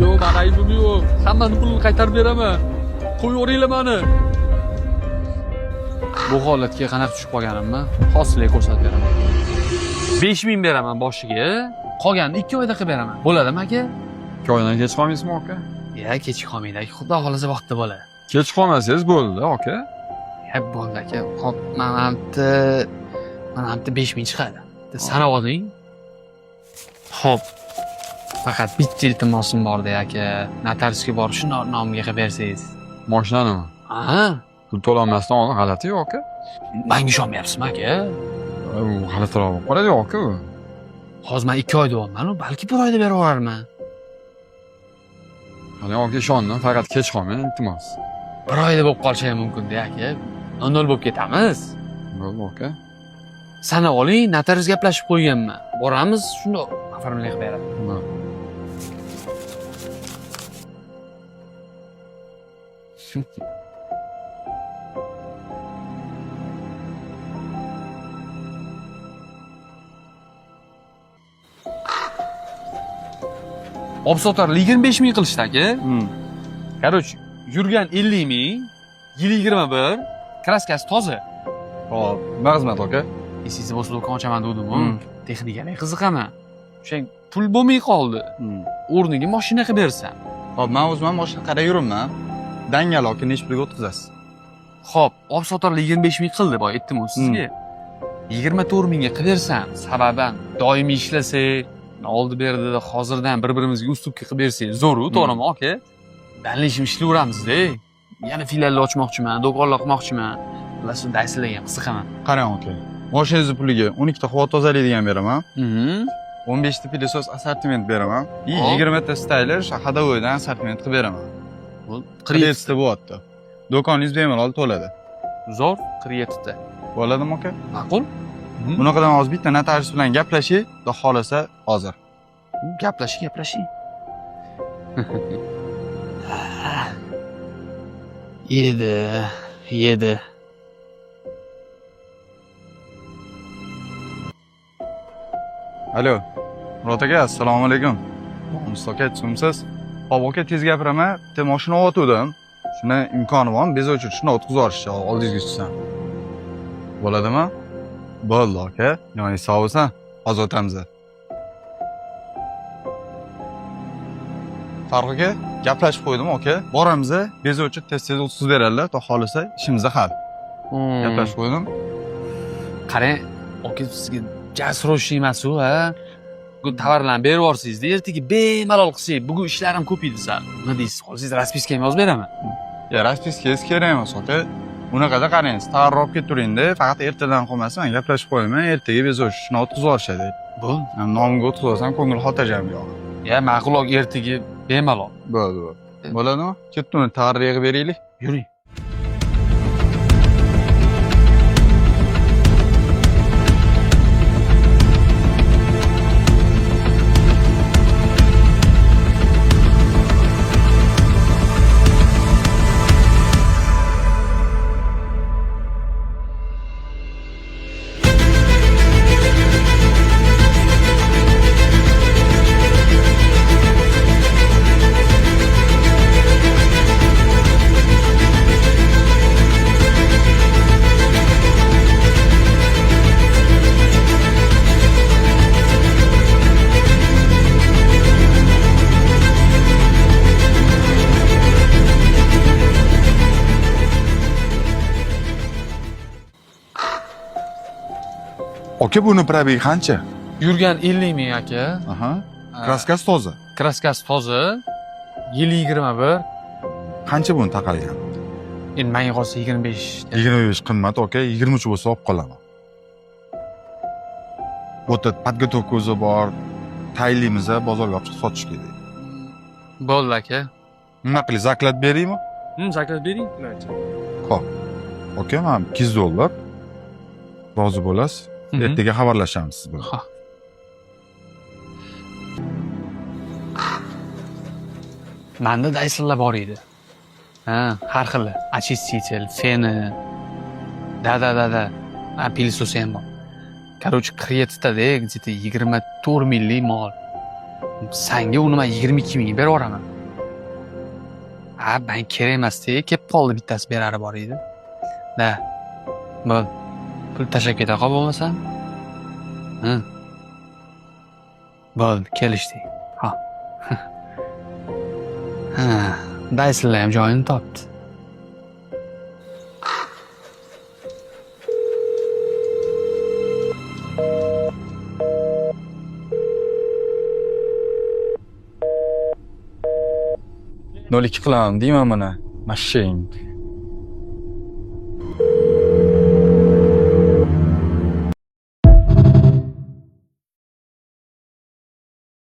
Yo'q, mani aybim yo'q. Hammani pulini qaytarib beraman. Qo'yib yuboringlar mani. Bu holatga qanaqa tushib qolganimni hozir sizlarga ko'rsatib beraman. 5000 beraman boshiga, qolganini 2 oyda qilib beraman. Bo'ladimi aka? 2 oydan kech qolmaysizmi aka? Ya, kech qolmaydi aka, xudo xohlasa vaqtida bo'ladi. Kech qolmasangiz bo'ldi aka. Ya bo'ldi aka. Hop, mana bu 5000 chiqadi. Sanab oling. Hop. Faqat bitta iltimosim borda aka. Notariusga borib shu nomimga qilib bersangiz. Mashinanimi? Aha. Pul to'lanmasdan oldin g'alati yo'q aka. Manga ishonmayapsizmi aka? U g'alatiroq bo'lib qoladi aka u. Hozir man 2 oy deyapman, balki 1 oyda berib yuborarman. Hali aka ishondim, faqat kech qolmang iltimos. 1 oyda bo'lib qolishi ham mumkin-da aka. 0 bo'lib ketamiz. Bo'ldi aka. Sanab oling, notarius gaplashib qo'yganman. Boramiz, shunda оформление qilib beradi. Bo'ldi. Olib sotar 25 ming qilishdi aka. Короче, yurgan 50 ming, yil 21, kraskasi toza. Hop, nima xizmat aka? Esingizda bo'lsa do'kon ochaman degandim-ku. Texnikaga qiziqaman. O'sha pul bo'lmay qoldi. O'rniga mashina qilib bersam. Hop, men o'zim ham mashina qarab yuribman. Dangal aka nechi pulga o'tkazasiz? Hop, olib sotar 25 ming qildi, boya aytdim-ku sizga. 24 mingga qilib bersam, sababan doimiy ishlasak, oldi berdida hozirdan bir-birimizga ustupka qilib bersak, zo'r-u, to'g'rimi aka? Дальнейшем ishlayveramizda. Yana filiallar ochmoqchiman, do'konlar qilmoqchiman. Xullas, Dysonlarga ham qiziqaman. Qarang aka. Mashinangizni puliga 12 ta havo tozalaydigan beraman. 15 ta пылесос assortiment beraman. И 20 ta styler ходовойdan assortiment qilib beraman. 47 ta bo'lyapti. Do'koningiz bemalol to'ladi. Zo'r, 47 ta. Bo'ladimi aka? Ma'qul? Bunaqadan hozir bitta notarius bilan gaplashing, xudo xolasa hozir. Gaplashing, gaplashing. Yedi, yedi. Alo. Murod aka, assalomu alaykum. Musta aka, tusumsiz? Hop aka, tez gapiraman. Bitta mashina o'tuvdim. Shuni imkoni bormi? Bez o'chirib shuni o'tkazib yuborishni oldingizga tushsam. Bo'ladimi? Bo'ldi aka. Ya'ni sog' bo'lsan. Hozir o'tamiz. Farruh aka, gaplashib qo'ydim aka. Boramiz, bez o'chirib tez-tez o'tkazib beradilar. Xudo xohlasa ishimiz hal. Gaplashib qo'ydim. Qarang, aka sizga jasrosh emas u, ha? Bu tovarlarni berib yuborsangizda, ertaga bemalol qilsak, bugun ishlarim ko'p edi sal. Nima deysiz? Xohlasangiz raspiska ham yozib beraman. Ya raspiska kerak emas aka. Unaqada qarang, tovarni olib kelib turingda, faqat ertadan qolmasin, man gaplashib qo'yaman, ertaga bez o'chirib shuni o'tkazib yuborishadi. Bo'ldi. Men nomimga o'tkazib olsam ko'ngil xotirjam yo'q. Ya ma'qul aka, ertaga bemalol. Bo'ldi, bo'ldi. Bo'ladimi? Ketdi uni tovarni yig'ib beraylik. Yuring. Aka, buni probegi qancha? Yurgan 50 ming aka. Aha. Kraskasi toza. Kraskasi toza. Yili 21. Qancha buni taqalgan? Endi menga qolsa 25. 25 qimmat aka, 23 bo'lsa olib qolaman. Bu yerda подготовка o'zi bor. Tayinlaymiz, bozorga olib chiqib sotish kerak. Bo'ldi aka. Nima qiling, заклад beraymi? Заклад bering. Xo'p. Aka, mana 200 dollar. Rozi bo'lasiz. Ertaga xabarlashamiz siz bilan. Ha. Manda Dysonlar bor edi. Ha, har xil очиститель, feni. Да, да, да, да. Ha, пылесос ham bor. Короче, 47 tada где-то 24 minglik mol. Sanga uni man 22 mingga berib yuboraman. Ha, man kerak emas-da, kelib qoldi, bittasi berari bor edi. Da. Bo'l. Pul tashlab keta qol bo'lmasam. Hı. Bo'ldi, kelishdik. Ha. Ha, Dysonlar ham joyini topdi. 0,2 qilaman deyman mana. Mashing.